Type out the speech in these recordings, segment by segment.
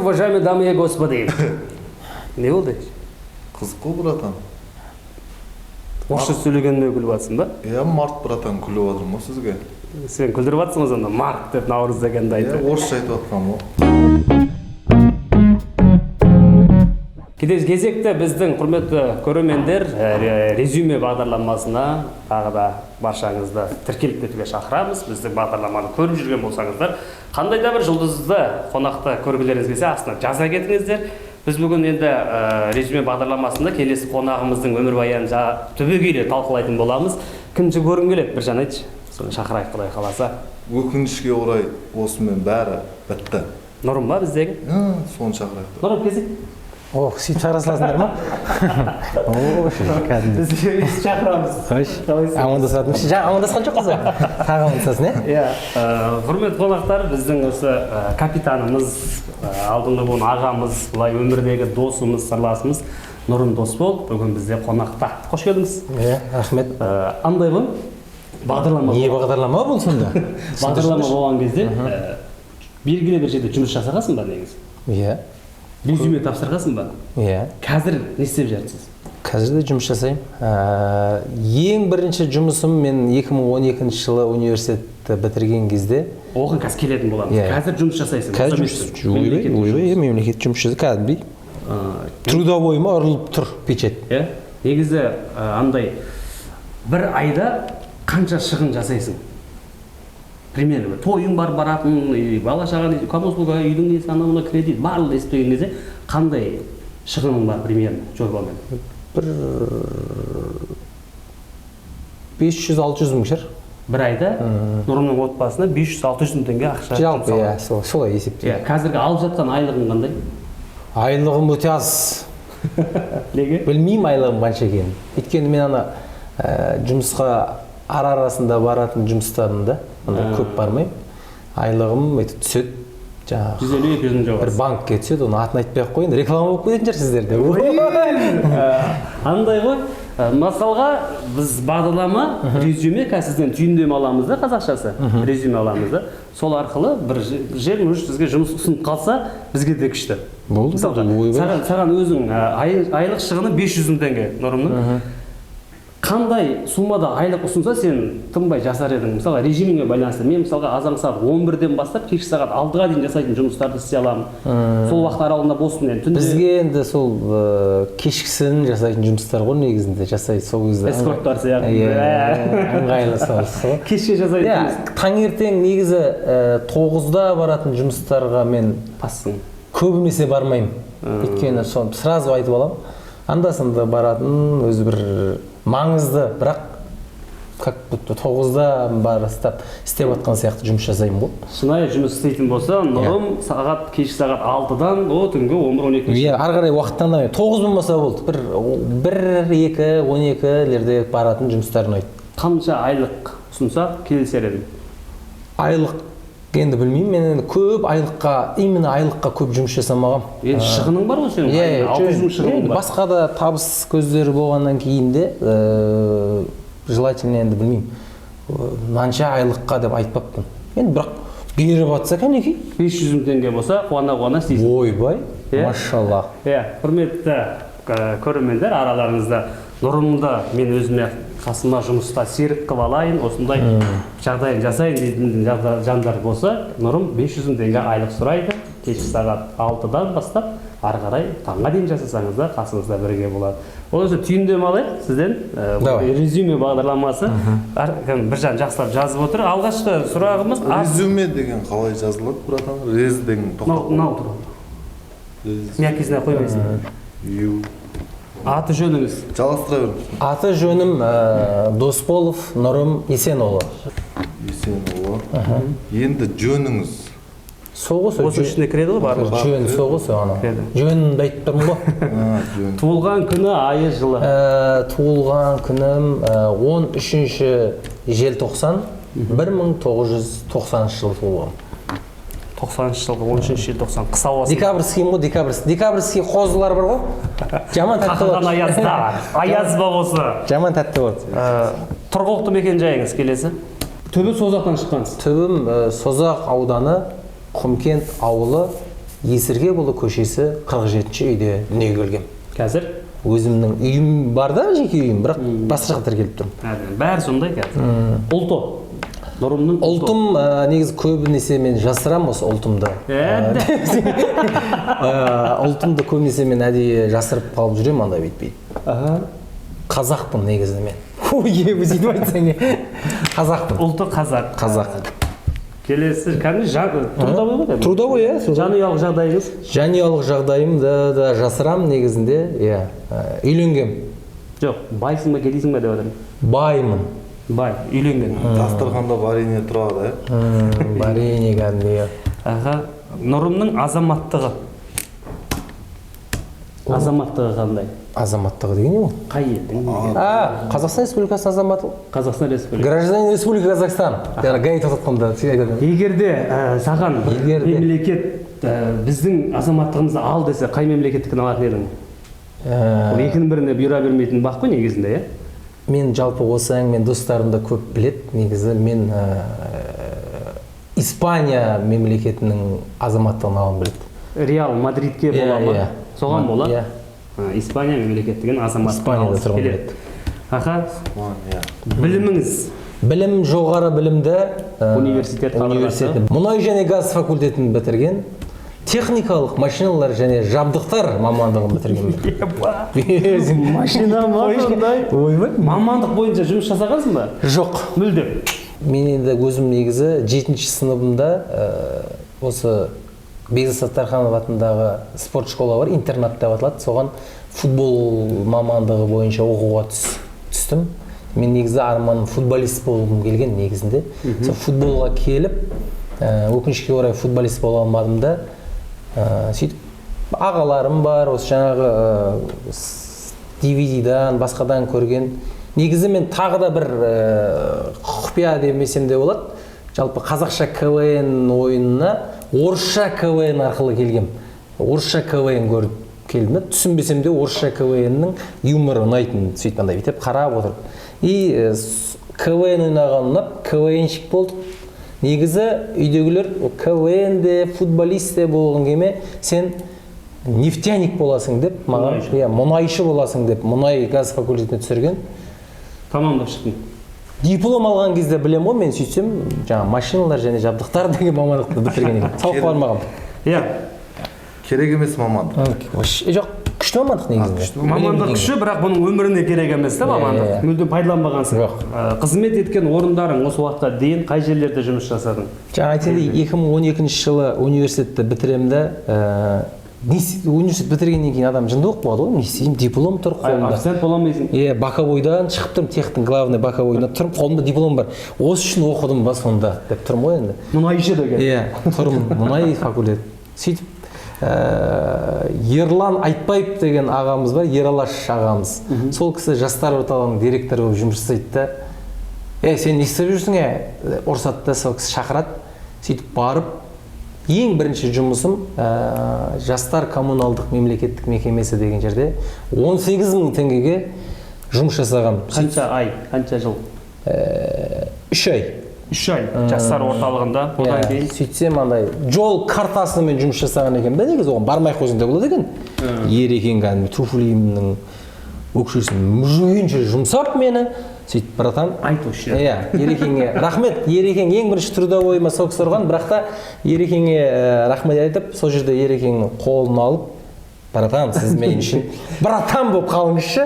Уважаемые дамы и господи. Не болды? Қызық қой, братан. Орысша сөйлегеніме күліп жатсың ба? Иә, март, братан, күліп жатырмын ғой сізге. Сен күлдіріп жатсың ғой сонда, март деп, наурыз дегенді Иә, айтып. Орысша айтып жатқаным ғой. Келесі кезекте біздің құрметті көрермендер, резюме бағдарламасына тағы да баршаңызды тіркеліп кетуге шақырамыз. Біздің бағдарламаны көріп жүрген болсаңыздар, қандай да бір жұлдызды қонақты көргілеріңіз келсе, астына жаза кетіңіздер. Біз бүгін енді резюме бағдарламасында келесі қонағымыздың өмірбаянын түбегейлі талқылайтын боламыз. Кімді көргің келеді, Біржан, айтшы, соны шақырайық, құдай қаласа. Өкінішке орай, осымен бәрі бітті. Нұрым ба біздегі? Соны шақырайық. Нұрым, кезек. Ох, сөйтіп шақыра саласыңдар ма? О, кәдімгі. Біз шақырамыз. Қош. Қалайсың? Амандасатын. Жаңа амандасқан жоқпыз ғой. Тағы амандасасың, иә? Иә, құрметті қонақтар, біздің осы капитанымыз, алдыңғы буын ағамыз, былай өмірдегі досымыз, сырласымыз Нұрым Досбол бүгін бізде қонақта. Қош келдіңіз. Иә, рахмет. Андай ғой, бағдарлама. Не бағдарлама бұл сонда? Бағдарлама болған кезде белгілі бір жерде жұмыс жасағансың ба негізі? Иә. Резюме тапсырғансың ба? Иә. Қазір не істеп жатырсыз? Қазір де жұмыс жасаймын. Ең бірінші жұмысым мен 2012 жылы университетті бітірген кезде. Оған қазір келетін боламыз. Иә. Қазір жұмыс жасайсың. Қазір бос жұмыс емессің. Ойбай, Мемлекеттік ойбай, жұмыс. иә, мемлекет жұмыс жасайды кәдімгідей. Трудовой ма ұрылып тұр печать. Иә. Негізі андай бір айда қанша шығын жасайсың? Примерно бір тойың бар баратын, и бала шаға, коммуслуга, үйдің несі, анау мынау кредит, барлығы есептеген кезде қандай шығының бар примерно жобамен? Бір 500-600 мың шығар. Бір айда Нұрымның отбасына 500-600 мың теңге ақша Жалпы, жұмсалады. иә, солай есептеймін. Иә, қазіргі алып жатқан айлығың қандай? Айлығым өте аз. Неге? Білмеймін айлығым қанша екенін. Өйткені мен ана жұмысқа ара арасында баратын жұмыстарым да, анда көп бармаймын. Айлығым өйтіп түседі. Жаңағы 150-200 мың бір жобасы. банкке түседі, оның атын айтпай ақ қояйын, реклама болып кететін шығар сіздерде. Андай ғой, мысалға біз бағдарлама резюме қазір сізден түйіндеме аламыз да, қазақшасы резюме аламыз да, сол арқылы бір жер может сізге жұмыс ұсынып қалса, бізге де күшті. Болды, Мысалға, болды, ойбай. саған өзің айлық шығыны 500 мың теңге Нұрымның. Қандай суммада айлық ұсынса, сен тынбай жасар едің? Мысалға, режиміңе байланысты. Мен мысалға азанғы сағат 11-ден бастап кешкі сағат 6-ға дейін жасайтын жұмыстарды істей аламын. Сол уақыт аралығында боспын енді түнде. Бізге енді сол кешкісін жасайтын жұмыстар ғой негізінде жасайды сол кезде. Эскорттар сияқты. Иә, ыңғайлы сол сол. Кешке жасайтын Иә, жұмыс. Таңертең негізі 9-да баратын жұмыстарға мен Пассың. көбінесе бармаймын. Өйткені соны сразу айтып аламын. Анда-санда баратын өзі бір маңызды, бірақ как будто 9-да бастап істеп жатқан сияқты жұмыс жасаймын ғой. Шынайы жұмыс істейтін болса, Нұрым сағат кешкі сағат 6-дан о түнгі 11-12. Иә, ары қарай уақыт таңдамаймын. 9 болмаса болды. Бір, екі, 12-лерде баратын жұмыстар ұнайды. Қанша айлық ұсынса келісер едің? Айлық енді білмеймін, мен енді көп айлыққа, именно айлыққа көп жұмыс жасамағанмын. Енді шығының бар ғой сенің, Иә, айына 600 мың шығының енді бар. Басқа да табыс көздері болғаннан кейін де, желательно енді білмеймін. Мынанша айлыққа деп айтпаппын. Енді бірақ беріп жатса, кәнекей. 500 мың теңге болса, қуана-қуана істейсің. Ойбай, Иә? машаллах. Иә, құрметті көрермендер, араларыңызда Нұрымды мен өзіме қасыма жұмыста серік қылып алайын, осындай жағдайын жасайын дейтін жандар болса, Нұрым 500 мың теңге айлық сұрайды. Кешкі сағат 6-дан бастап ары қарай таңға дейін жасасаңыз да қасыңызда бірге болады. Ол өзі түйіндеме алайық сізден. Давай. Резюме бағдарламасы. Кім, Біржан жақсылап жазып отыр. Алғашқы сұрағымыз Резюме деген қалай жазылады, братан? Рез деген тоқтап. Мынау тұр. Рез. Мягкий қоймайсың. Ю. Аты жөніңіз? Жалғастыра беріңіз. Аты жөнім Досболов Нұрым Есенұлы. Есенұлы. Енді жөніңіз? Сол ғой, сол Осы ішіне кіреді ғой барлығы. Жөн сол ғой, сол анау. Кіреді. Жөнімді айтып тұрмын ғой. Жөн. Туылған күні, айы, жылы? Туылған күнім 13 желтоқсан 1990 жылы туылғанмын. 90-шы жылғы 13 желтоқсан, қыс ауасы. Декабрьский ғой, декабрьский. Декабрьский қозылар бар ғой. Жаман тәтті Қақаған болады. Аязда. Аяз ба осы? Жаман тәтті болады. Тұрғылықты мекен жайыңыз келесі. Түбі Созақтан шыққансыз. Түбім Созақ ауданы, Құмкент ауылы, Есіргепұлы көшесі 47-ші үйде дүниеге келгем. Қазір Өзімнің үйім бар да, жеке үйім, бірақ басқа жақта тіркеліп тұрмын. Бәрі сондай қазір. Ұлты. Нұрымның ұлты. Ұлтым негізі көбінесе мен жасырамын осы ұлтымды. Ұлтымды көбінесе мен әдейі жасырып қалып жүремін андай бүйтпей. Қазақпын негізі мен. Ой, сөйтіп айтсаң, қазақпын. Ұлты қазақ. Қазақ. Келесі кәдімгі трудовой ғой? Трудовой, иә. Жанұялық жағдайыңыз? Жанұялық жағдайымды да жасырамын негізінде, иә. Үйленгем. Жоқ, байсың ба, кедейсің ба деп жатырмын. Баймын. Бай, үйленген. Дастарханда варенье тұрады, иә? Варенье кәдімгі. Аха, Нұрымның азаматтығы. Азаматтығы қандай? Азаматтығы деген не ол? Қай елдің? Қазақстан Республикасының азаматы. Қазақстан Республикасы. Гражданин Республики Казахстан. Яғни ГАИ тоқтатқанда сен айтады. Егер де саған бір мемлекет біздің азаматтығымызды ал десе, қай мемлекеттікін алатын едің? Ол екінің біріне бұйыра бермейтін бақ қой негізінде, иә? Мен жалпы осы әңгімені достарым да көп біледі. Негізі мен Испания мемлекетінің азаматтығын алғым келеді. Реал Мадридке бола ма? Соған бола? Иә. Испания мемлекеттігінің азаматтығын алғысы келеді. Аха. Біліміңіз? Білім жоғары білімді. Университет қабырғасы. Мұнай және газ факультетін бітірген. Техникалық машиналар және жабдықтар мамандығын бітірген. Машина ма сондай? Ойбай. Мамандық бойынша жұмыс жасағансың ба? Жоқ. Мүлдем. Мен енді өзім негізі 7-ші сыныбымда осы Бекзат Саттарханов атындағы спорт школа бар, интернат деп аталады. Соған футбол мамандығы бойынша оқуға түстім. Мен негізі арманым футболист болғым келген негізінде. Сол футболға келіп, өкінішке орай футболист бола алмадым да. Сөйтіп ағаларым бар, осы жаңағы DVD-дан, басқадан көрген. Негізі мен тағы да бір құпия демесем де болады. Жалпы қазақша КВН ойынына орысша КВН арқылы келгем. Орысша КВН көріп келдім. Түсінбесем де орысша КВН-нің юморы ұнайтын, сөйтіп андай бүйтіп қарап отырып. И КВН ойнаған ұнап, КВНщик болдық. Негізі үйдегілер КВН де, футболист де болғың келме, сен нефтяник боласың деп маған, иә, мұнайшы боласың деп мұнай газ факультетіне түсірген. Тамамдап шықтың. Диплом алған кезде білем ғой, мен сөйтсем, жаңа машиналар және жабдықтар деген мамандықты бітірген екен. Сауыққа бармағанмын. Иә. Керек емес мамандық. Жоқ, күшті мамандық негізінде. Мамандық күші, бірақ бұның өміріне керек емес та мамандық. Мүлдем пайдаланбағансың. Жоқ. Қызмет еткен орындарың осы уақытқа дейін қай жерлерде жұмыс жасадың? Жаңа айтайын, 2012 жылы университетті бітіремін де, университет бітіргеннен кейін адам жынды болып қалады ғой, не істеймін, диплом тұр қолымда. Официант бола алмайсың. Иә, боковойдан шығып тұрмын, техтің главный боковойдан тұрмын, қолымда диплом бар. Осы үшін оқыдым ба сонда деп тұрмын ғой енді. Мұнайшы деген. Иә, тұрмын, мұнай факультет. Сөйтіп Ерлан Айтбаев деген ағамыз бар, Ералаш ағамыз. Сол кісі жастар орталығының директоры болып жұмыс жасайды да. Сен не істеп жүрсің, ұрсады да, сол кісі шақырады. Сөйтіп барып, ең бірінші жұмысым жастар коммуналдық мемлекеттік мекемесі деген жерде 18 мың теңгеге жұмыс жасағам. Қанша ай, қанша жыл? 3 ай. 3 ай жастар орталығында. Одан кейін сөйтсем андай жол картасымен жұмыс жасаған екен да, негізі оған бармай ақ қойсаң да болады екен. Ер екен кәдімгі туфлиімнің өкшесін мүжігенше жұмсап мені. Сөйтіп, братан, айт осы. Иә, Ерекеңе рахмет. Ерекең ең бірінші трудовойыма сол кісі ұрған, бірақ та Ерекеңе рахмет айтып, сол жерде Ерекеңнің қолын алып, братан, сіз мен үшін братан болып қалыңызшы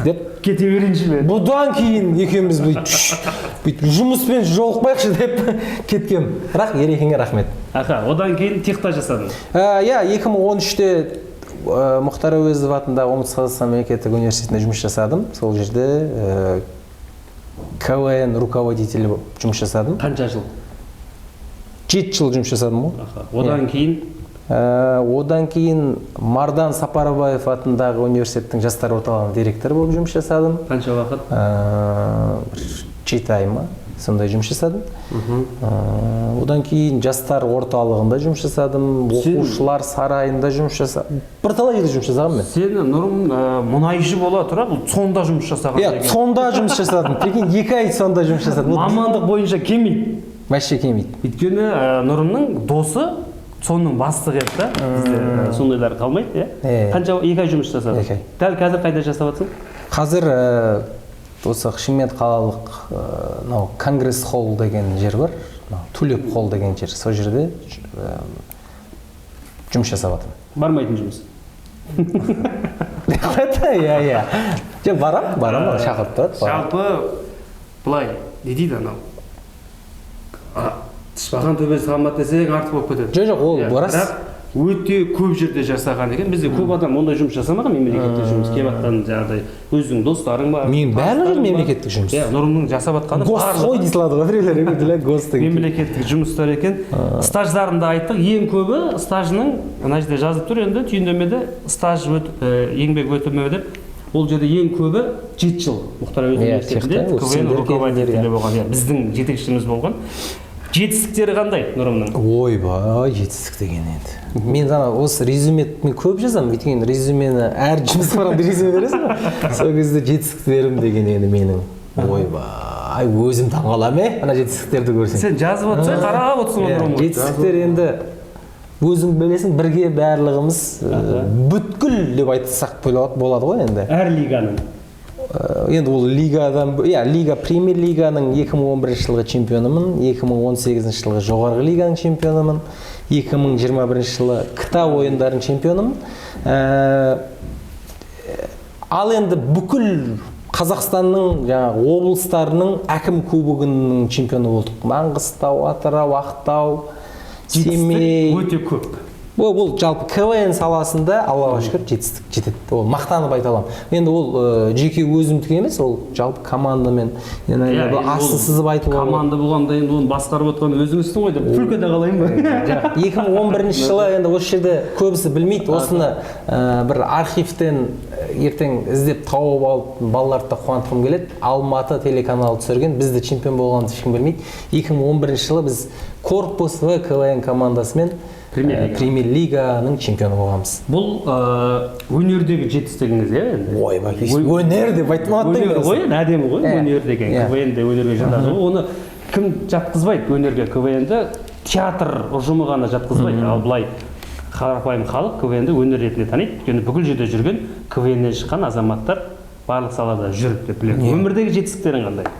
деп кете берейінші мен. Бұдан кейін екеуміз бүйтіп жұмыспен жолықпайықшы деп кеткем. Бірақ Ерекеңе рахмет. Аха, одан кейін техта жасадың. Иә, 2013-те Мұхтар Әуезов атындағы Оңтүстік Қазақстан мемлекеттік университетінде жұмыс жасадым. Сол жерде КВН руководителі болып жұмыс жасадым. Қанша жыл? 7 жыл жұмыс жасадым ғой. Одан кейін? Одан кейін Мардан Сапарбаев атындағы университеттің жастар орталығының директоры болып жұмыс жасадым. Қанша уақыт? 7 ай ма, сондай жұмыс жасадым. Одан кейін жастар орталығында жұмыс жасадым, оқушылар сарайында жұмыс жасадым. Бірталай жерде жұмыс жасағанмын мен. Сені Нұрым мұнайшы бола тұра бұл ЦОНда жұмыс жасаған деген. Иә, ЦОНда жұмыс жасадым. Прикинь, 2 ай ЦОНда жұмыс жасадым. Мамандық бойынша келмейді. Вообще келмейді. Өйткені Нұрымның досы Соның бастығы еді да. Бізде сондайлар қалмайды, иә? Қанша, 2 ай жұмыс жасадың? 2 ай. Дәл қазір қайда жасап жатсың? Қазір осы Шымкент қалалық мынау Конгресс холл деген жер бар, Тулеп холл деген жер, сол жерде жұмыс жасап жатырмын. Бармайтын жұмыс? Иә, иә. Жоқ, барам, шақырып тұрады. Жалпы былай не дейді анау? Тышпаған төбесі қалмады десең артық болып кетеді. Жоқ, ол рас. Бірақ өте көп жерде жасаған екен. Бізде көп адам ондай жұмыс жасамаған, мемлекеттік жұмыс. Келіп жатқан жаңағыдай өзіңнің достарың бар. Мен барлық жер мемлекеттік жұмыс. Иә, Нұрымның жасап жатқаны гос қой дей салады ғой біреулер, гос деген. Мемлекеттік жұмыстар екен. Стаждарын да айттық. Ең көбі стажының мына жерде жазып тұр енді түйіндемеде стаж еңбек өтімі деп. Ол жерде ең көбі 7 жыл Мұхтар Әуезов университетінде КВН руководителі болған. Біздің жетекшіміз болған. Жетістіктері қандай Нұрымның? Ойбай, жетістік деген енді. Мен жаңа осы резюме мен көп жазамын, өйткені резюмені әр жұмысқа барғанда резюме бересің ғой. Сол кезде жетістіктерім деген енді менің. Ойбай, өзім таңғаламын, ана жетістіктерді көрсең. Сен жазып отырсаң, қарап отырсың ғой Нұрымға. Жетістіктер енді өзің білесің, бірге барлығымыз бүткіл деп айтсақ болады ғой енді. Әр лиганың. Енді ол лигадан, иә, лига, премьер лиганың 2011 жылғы чемпионымын, 2018 жылғы жоғарғы лиганың чемпионымын, 2021 жылы КТА ойындарының чемпионымын. Ал енді бүкіл Қазақстанның жаңағы облыстарының әкім кубогының чемпионы болдық. Маңғыстау, Атырау, Ақтау, Семей. Өте көп. Ол жалпы КВН саласында Аллаға шүкір жетістік жетеді. Ол мақтанып айта аламын. Енді ол жеке өзімдікі емес, ол жалпы командамен, енді астын сызып айтуға болады. Команда болғанда енді оны басқарып отқан өзіңізсің ғой деп күлкі де қалайын ба? 2011 жылы енді осы жерде көбісі білмейді, осыны бір архивтен ертең іздеп тауып алып балаларды да қуантқым келеді. Алматы телеканалы түсірген, бізді чемпион болғанымызды ешкім білмейді. 2011 жылы біз Корпус В КВН командасымен премьер лиганың чемпионы болғанбыз. Бұл өнердегі жетістігіңіз, иә енді? Ойбай, өнер деп айтмадым. Өнер ғой, әдемі ғой, өнер деген, КВН де өнерге жатады ғой. Оны кім жатқызбайды өнерге? КВН-ді театр ұжымы ғана жатқызбайды. Ал былай қарапайым халық КВН-ді өнер ретінде таниды. Өйткені бүкіл жерде жүрген КВН-нен шыққан азаматтар барлық салада жүр деп білемін. Өмірдегі жетістіктерің қандай?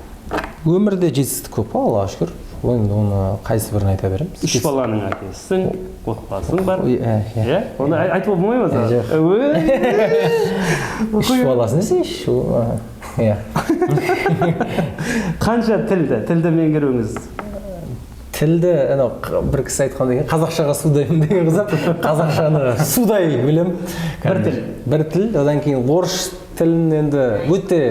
Өмірде жетістік көп, Аллаға шүкір. Енді оны қайсы бірін айта береміз? 3 баланың әкесісің, отбасың бар. Иә? Оны айтуға болмай ма саған? 3 баласын десеңші. Иә. Қанша тілді меңгеруіңіз? Тілді, анау бір кісі айтқан екен, қазақшаға судаймын деген қызап, қазақшаны судай білем. Бір тіл. Бір тіл, одан кейін орыс тілін енді өте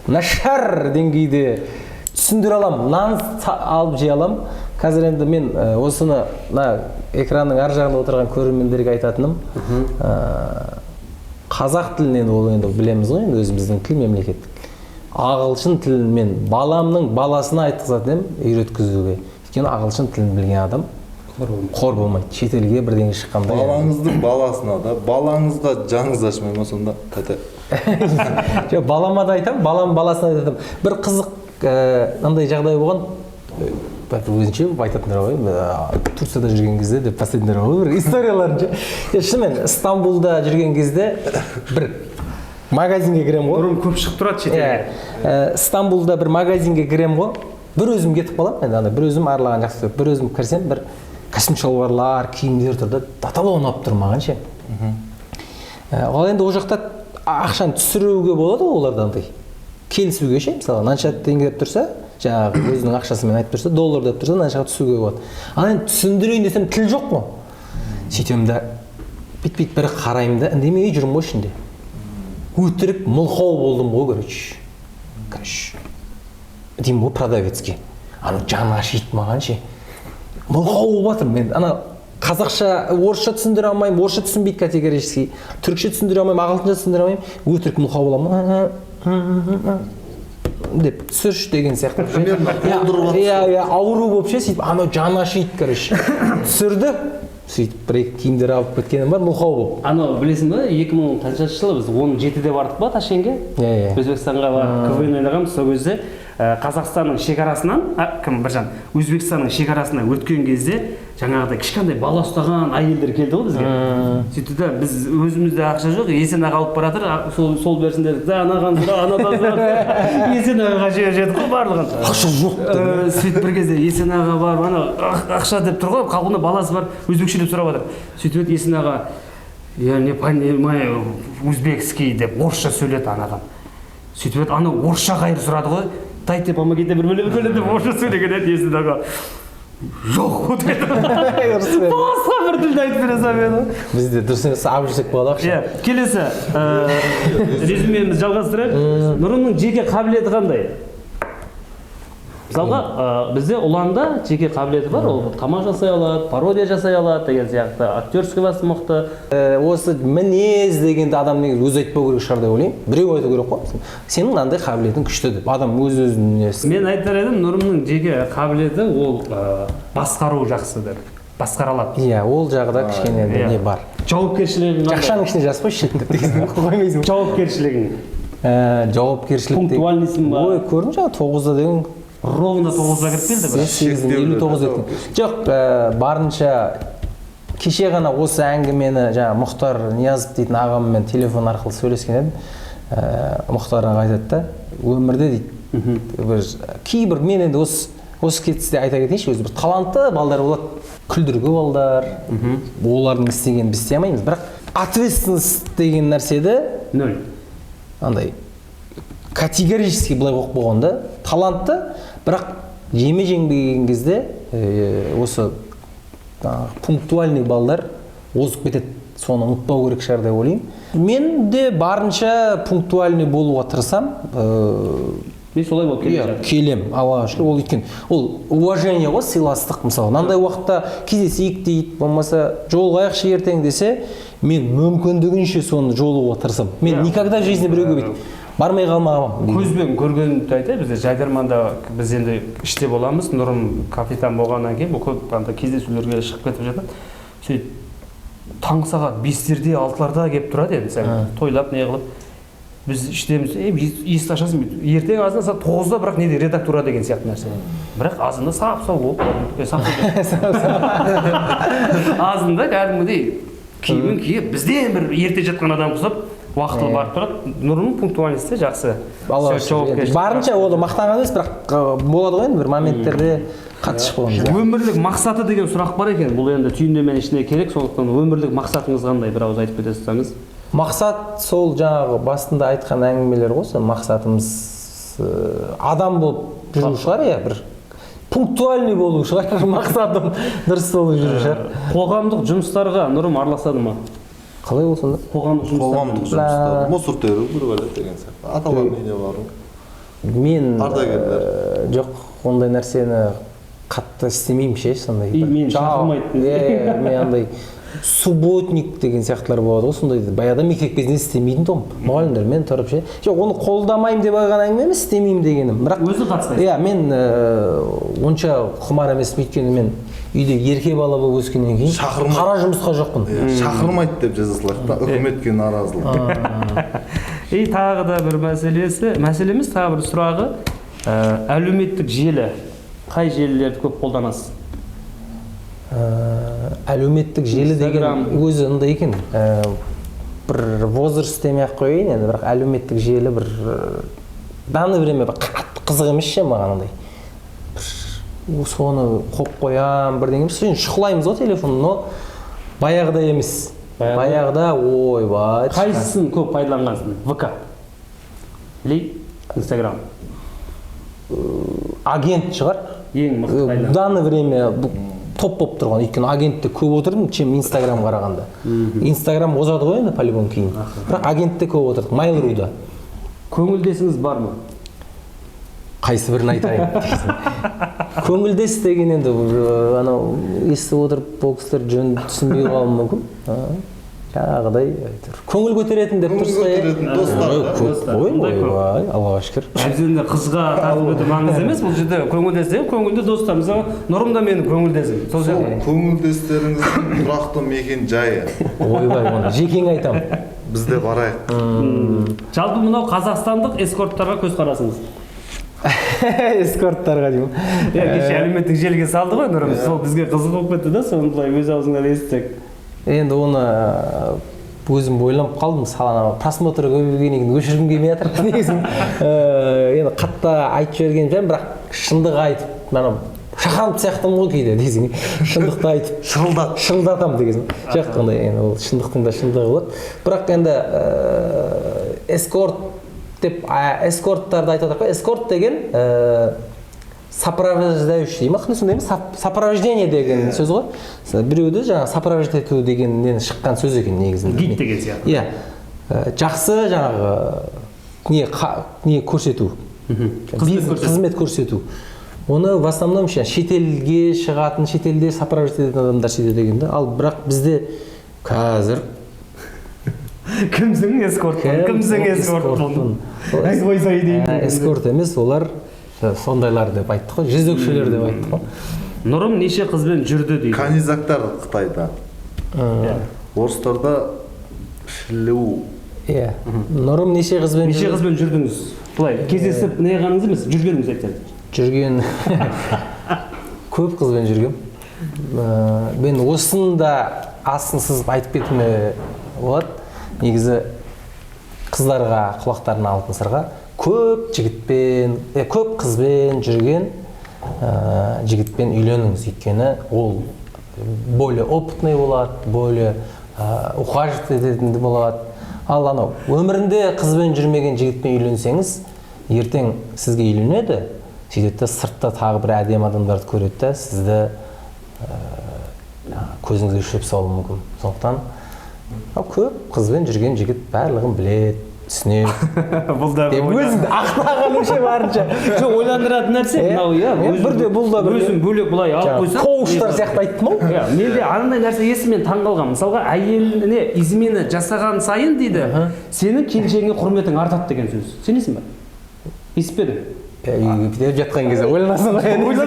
нашар деңгейде түсіндіре аламын, нан алып жей аламын. Қазір енді мен осыны мына экранның ар жағында отырған көрермендерге айтатыным, қазақ тілін енді ол енді білеміз ғой, енді өзіміздің тіл, мемлекеттік. Ағылшын тілін мен баламның баласына айтқызатын едім үйреткізуге. Өйткені ағылшын тілін білген адам қор болмайды. Шетелге бірдеңе шыққанда. Балаңыздың баласына да, балаңызға жаныңыз ашымай ма сонда? Жоқ, балама да айтамын, балам баласына да айтамын. Бір қызық мынандай жағдай болған, өзінше айтатындар ғой, Турцияда жүрген кезде деп бастайтындар ғой, бір историяларын. Шынымен, Стамбулда жүрген кезде бір магазинге кірем ғой. Бұрын көп шығып тұрады шетелге. Стамбулда бір магазинге кірем ғой, бір өзім кетіп қаламын, енді ана бір өзім аралаған жақсы көріп, бір өзім кірсем, бір костюм шалбарлар, киімдер тұр да, таталау ұнап тұр маған ше. Ал енді ол жақта ақшаны түсіруге болады ғой олардан андай. Келісуге ше, мысалы, мынанша теңге деп тұрса, жаңағы өзінің ақшасымен айтып тұрса, доллар деп тұрса, мынаншаға түсуге болады. Ал енді түсіндірейін десем, тіл жоқ қой. Сөйтемін да, бит-бит бір қараймын да, үндемей жүрмін ғой ішінде. Өтірік мылқау болдым ғой, короче. Короче, деймін ғой продавецке. Ана жаны ашиды маған ше. Мылқау болып жатырмын мен. Ана қазақша, орысша түсіндіре алмаймын, орысша түсінбейді категорически. Түрікше түсіндіре алмаймын, ағылшынша түсіндіре алмаймын. Өтірік мылқау боламын деп түсірші деген сияқты. Иә, ауру болып ше, сөйтіп анау жаны ашиды, короче. Түсірді, сөйтіп бір екі киімдер алып кеткенім бар, мылқау болып. Анау білесің ба, 2000 қаншаншы жылы біз 17-де бардық па Ташкентке? Иә, иә. Өзбекстанға барып КВН ойнағанбыз, сол кезде Қазақстанның шекарасынан, кім, Біржан, Өзбекстанның шекарасынан өткен кезде жаңағыдай кішкентай бала ұстаған әйелдер келді ғой бізге. Сөйтті да, біз өзімізде ақша жоқ, Есен аға алып бара жатыр, сол берсін дедік да, анаған сұра, анадан сұра. Есен ағаға жіберіп жібердік қой барлығын. Ақша жоқ. Сөйтіп бір кезде Есен аға барып, ана ақша деп тұр ғой, қолында баласы бар, өзбекшелеп сұрап жатыр. Сөйтіп еді, Есен аға: «Я не понимаю узбекский», – деп орысша сөйледі анаған. Сөйтіп еді, ана орысша қайыр сұрады ғой: «Дайте, помогите, бір бөле, бір бөле», – деп орысша сөйлеген еді. Есен аға: «Жоқ», – деді, басқа бір тілде айтып бере салып еді. Бізде дұрыс емес, алып жүрсек болады ақша. Иә, келесі резюмемізді жалғастырайық. Нұрымның жеке қабілеті қандай? Мысалға, бізде Ұланда жеке қабілеті бар, ол тамақ жасай алады, пародия жасай алады деген сияқты, актерский басы мықты. Осы мінез дегенді адам негізі өзі айтпау керек шығар деп ойлаймын, біреу айту керек қой, сенің мынандай қабілетің күшті деп. Адам өз өзіне Мен айтар едім, Нұрымның жеке қабілеті ол басқару жақсы деп, басқара алады. Иә, ол жағы да кішкене не бар. Жауапкершілігің қандай? Жақшаның ішіне жазып қойшы деп дегенсің, қоймайсың. Жауапкершілігің? Жауапкершілік Пунктуальныйсың ба? Ой, көрдің, жаңа 9-да деген. Ровно 9-да кіріп келді бірақ. 8-дің 59 өткен жоқ. Барынша кеше ғана осы әңгімені жаңа Мұхтар Ниязов дейтін ағаммен телефон арқылы сөйлескен едім. Мұхтар аға айтады да, өмірде дейді, бір кейбір, мен енді осы кетісте айта кетейінші, өзі бір талантты балдар болады, күлдіргі балдар, олардың істегенін біз істей алмаймыз, бірақ ответственность деген нәрседе Нөл. андай категорически былай қойып қойған да, талантты, бірақ жеме жеңбеген кезде осы жаңағы пунктуальный балдар озып кетеді, соны ұмытпау керек шығар деп ойлаймын. Мен де барынша пунктуальный болуға тырысамын. Мен солай болып келе Иә, жатырмын. Келем, Аллаға шүкір. Ол өйткені ол уважение ғой, сыйластық. Мысалы, мынандай уақытта кездесейік дейді, болмаса жолығайықшы ертең десе, мен мүмкіндігінше соны жолығуға тырысамын. Мен никогда в жизни біреуге бүйтіп бармай қалмағанмын. Көзбен көргенді айтайын, бізде Жайдарманда біз енді іште боламыз, Нұрым капитан болғаннан кейін бұл көп андай кездесулерге шығып кетіп жатады. Сөйтіп таңғы сағат 5-терде, 6-ларда келіп тұрады енді, сәл тойлап не қылып, біз іштеміз. Ей, есікті ашасың бүйтіп, ертең азанда сағат 9-да, бірақ неде, редактура деген сияқты нәрсе, бірақ азанда сап сау болып, сап азында кәдімгідей киімін киіп, бізден бір ерте жатқан адам құсап, уақытылы барып тұрады. Нұрымның пунктуальности жақсы. Аллаға шүкір. Енді Жауапкершілік. Барынша ол мақтанған емес, бірақ болады ғой енді, бір моменттерде қатты шығып қаламыз, иә. Өмірлік мақсаты деген сұрақ бар екен. Бұл енді түйіндеменің ішіне керек, сондықтан өмірлік мақсатыңыз қандай, бір ауыз айтып кете салсаңыз. Мақсат сол жаңағы басында айтқан әңгімелер ғой. Сол мақсатымыз адам болып жүру шығар, иә, бір пунктуальный болу шығар мақсатым, дұрыс болып жүру шығар. Қоғамдық жұмыстарға Нұрым араласады ма? Қалай ол сонда? Қоғамдық жұмыстар. Қоғамдық жұмыстар, мусор теру, бір бәле деген сияқты, аталардың үйіне бару. Мен Ардагерлер. Жоқ, ондай нәрсені қатты істемеймін ше, сондай. И мені шақырмайды. Иә, мен андай субботник деген сияқтылар болады ғой, сондайды баяғыда мектеп кезінде істемейтін тұғым, мұғалімдермен тұрып ше. Жоқ, оны қолдамаймын деп алған әңгіме емес, істемеймін дегенім, бірақ Өзің қатыспайсың. Иә, мен онша құмар емеспін, өйткені мен үйде ерке бала болып өскеннен кейін Шақырмайды. қара жұмысқа жоқпын. Иә, шақырмайды деп жаза салайық та, үкіметке наразылық. И тағы да бір мәселесі, мәселе емес, тағы бір сұрағы: әлеуметтік желі, қай желілерді көп қолданасыз? Әлеуметтік желі деген Инстаграм. Өзі ындай екен, бір возраст демей ақ қояйын енді, бірақ әлеуметтік желі бір данный время бір қатты қызық емес ше маған, андай бір соны қойып қоямын, бірдеңе емес. Енді шұқылаймыз ғой телефон, но баяғыдай емес. Баяғыда? Баяғыда ойбай. Қайсысын көп пайдаланғансың, ВК или Инстаграм? Агент шығар. Ең мықты В пайдалан. Данное время бұл топ болып тұрған, өйткені агентте көп отырдым, чем Инстаграм қарағанда. Инстаграм озады ғой енді по любому кейін, бірақ агентте көп отырдық, Mail.ru-да. Көңілдесіңіз бар ма? Қайсы бірін айтайын дейсің. Көңілдес деген енді бір, анау естіп отырып ол кісілер жөн түсінбей қалуы мүмкін. Жаңағыдай әйтеуір көңіл көтеретін деп Көңіл тұрсыз ғой, иә? көтеретін достар Ой, да? көп Достар, қой. ондай көп. Ойбай, Аллаға шүкір. Біз енді қызға тартып өту маңызды емес бұл жерде. Көңілдес деген көңілді достар, мысалы, Нұрым да менің көңілдесім, сол Сол сияқты. көңілдестеріңіздің тұрақты мекен жайы? Ойбай, оны жекеңе айтамын. Біз де барайық. Жалпы мынау қазақстандық эскорттарға көзқарасыңыз? Эскорттарға деймін. Иә, кеше әлеуметтік желіге салды ғой Нұрым, сол бізге қызық болып кетті да, соны былай өз аузыңнан естісек. Енді оны өзім ойланып қалдым, мысалы, ана просмотр көбейгеннен кейін өшіргім келмей жатыр негізі. Енді қатты айтып жіберген жөн, бірақ шындық айтып, ана Шаханов сияқтымын ғой кейде десең, шындықты айтып Шырылдат. Шырылдатамын дегенсің. Жоқ, ондай енді ол шындықтың да шындығы болады. Бірақ енді эскорт деп, эскорттарды айтып жатыр ғой. Эскорт деген сопровождающий ма, қандай сондай ма, сопровождение деген сөз ғой. Біреуді жаңағы сопровождать ету дегеннен шыққан сөз екен негізінде. Гид деген сияқты. Иә. Жақсы жаңағы не көрсету. Қызмет көрсету. Қызмет көрсету. Оны в основном шетелге шығатын, шетелде сопровождать ететін адамдар сөйтеді екен да. Ал бірақ бізде қазір Кімсің эскорт? Кімсің эскорт? Айтып қойса деймін. Эскорт емес, олар сондайлар деп айттық қой, жезөкшелер деп айттық қой. Нұрым неше қызбен жүрді дейді. Канизактар Қытайда. Орыстарда шлю. Иә. Нұрым неше қызбен Неше қызбен жүрдіңіз? Былай кездесіп не қылғаныңыз емес, жүргеніңіз айтсаңыз. Жүрген көп қызбен жүргем. Мен осыны да астын сызып айтып кетуіме болады. Негізі қыздарға құлақтарына алтын сырға, көп жігітпен, көп қызбен жүрген жігітпен үйленіңіз, өйткені ол более опытный болады, более ухаживать ететін болады. Ал анау өмірінде қызбен жүрмеген жігітпен үйленсеңіз, ертең сізге үйленеді, сөйтеді де сыртта тағы бір әдемі адамдарды көреді де сізді көзіңізге шөп салуы мүмкін. Сондықтан ал көп қызбен жүрген жігіт барлығын біледі, түсінеді. Бұл да Деп өзіңді ақтағаныңша барынша. Жоқ, ойландыратын нәрсе мынау, иә. Бірде бұл да бір Өзім бөлек былай алып қойсам. Коучтар сияқты айттым ау. Иә, менде анандай нәрсе естіп, мен таңғалғанмын. Мысалға, әйеліне измена жасаған сайын дейді, сенің келіншегіңе құрметің артады деген сөз. Сенесің ба? Естіп пе едің? Үйге кетіп жатқан кезде ойланасың ғой енді.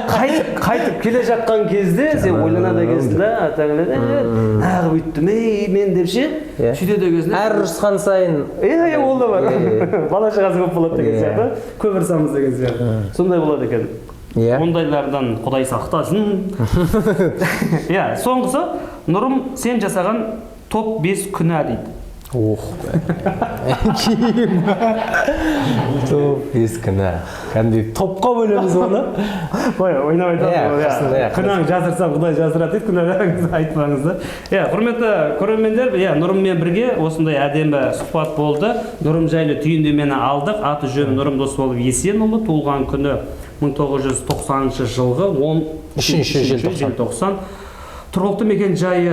Қайтып, қайтып келе жатқан кезде сен ойланады екенсің да, атаңнан, неғып өйттім, ей, мен деп ше, сөйтеді екенсің. Әр ұрысқан сайын. Иә, иә, ол да бар. Бала шағасы көп болады деген сияқты, көп ұрысамыз деген сияқты. Сондай болады екен. Ондайлардан Құдай сақтасын. Иә, соңғысы, Нұрым, сен жасаған топ 5 күнә дейді. Ох, топ 5 күнә. Кәдімгідей топқа бөлеміз оны. Ой, ойнап айтамын ғой, иә. Қасында, иә, Күнәң жасырсаң, Құдай жасырады дейді, күнәларыңызды айтпаңыз да. Иә, құрметті көрермендер, иә, Нұрыммен бірге осындай әдемі сұхбат болды. Нұрым жайлы түйіндемені алдық. Аты жөні Нұрым Досболов Есенұлы, туылған күні 1990 жылғы он Үшінші үшінші желтоқсан. желтоқсан. Тұрғылықты мекен жайы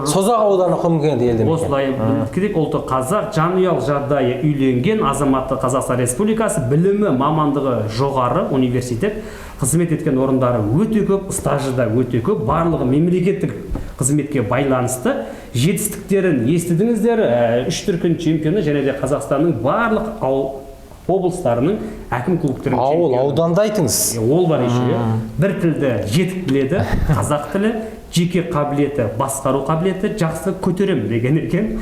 Созақ ауданы Құмкент елді мекен. Осылай керек, ұлты қазақ, жанұялық жағдайы үйленген, азаматы Қазақстан Республикасы, білімі, мамандығы жоғары, университет, қызмет еткен орындары өте көп, стажы да өте көп, барлығы мемлекеттік қызметке байланысты. Жетістіктерін естідіңіздер, үш дүркін чемпионы және де Қазақстанның барлық облыстарының әкім клубтарының Ауыл, чемпионы. ауданды айтыңыз. Ол бар еще, иә. Бір тілді жетік біледі, қазақ тілі, жеке қабілеті, басқару қабілеті жақсы, көтерем деген екен.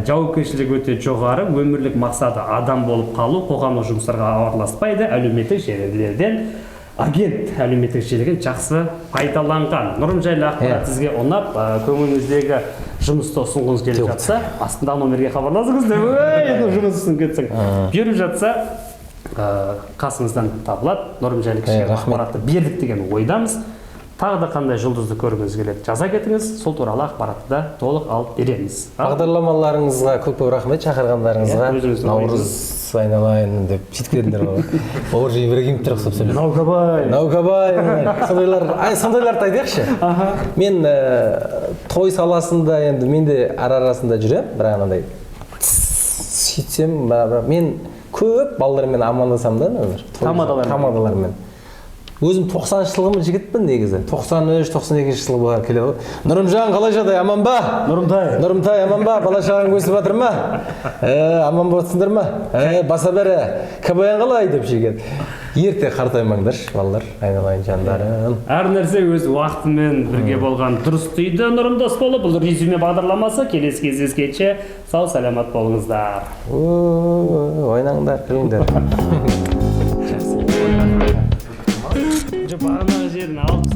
Жауапкершілігі өте жоғары, өмірлік мақсаты адам болып қалу, қоғамдық жұмыстарға араласпайды, әлеуметтік желілерден агент әлеуметтік желігін жақсы пайдаланған. Нұрым жайлы ақпарат сізге ұнап, көңіліңіздегі жұмысты ұсынғыңыз келіп жатса, астындағы номерге хабарласыңыз деп, ой, енді жұмыс ұсынып кетсең. Беріп жатса, қасыңыздан табылады. Нұрым жайлы кішігірім Рахмет. ақпаратты бердік деген ойдамыз. Тағы да қандай жұлдызды көргіңіз келеді, жаза кетіңіз, сол туралы ақпаратты да толық алып береміз. Бағдарламаларыңызға көп көп рахмет, шақырғандарыңызға. Иә, өзіңіздің Наурыз ойыңыз. айналайын деп сөйтіп келдіңдер ғой. Бауыржан Ибрагимовтер ұқсап сөйлеп. Наукабай. Наукабай. Сондайлар, ай, сондайларды айтайықшы. Мен той саласында енді мен де ара арасында жүремін, бірақ анандай сөйтсем, бірақ мен көп балалармен амандасамын да, например, той Тамадалармен. Тамадалармен. Өзім тоқсаныншы жылғымын жігітпін негізі. Тоқсан үш, тоқсан екінші жылғы балалар келеді ғой. Нұрымжан, қалай жағдай, аман ба? Нұрымтай. Нұрымтай, аман ба? Бала шағаң өсіп жатыр ма? Аман болсыңдар ма? Баса бәрі. КВН қалай деп шегеді. Ерте қартаймаңдаршы, балалар, айналайын жандарым. Әр нәрсе өз уақытымен бірге болған дұрыс дейді Нұрым Досболов. Бұл резюме бағдарламасы. Келесі кездескенше сау саламат болыңыздар. Ойнаңдар, күліңдер. Жоқ, бағанағы жерін алып.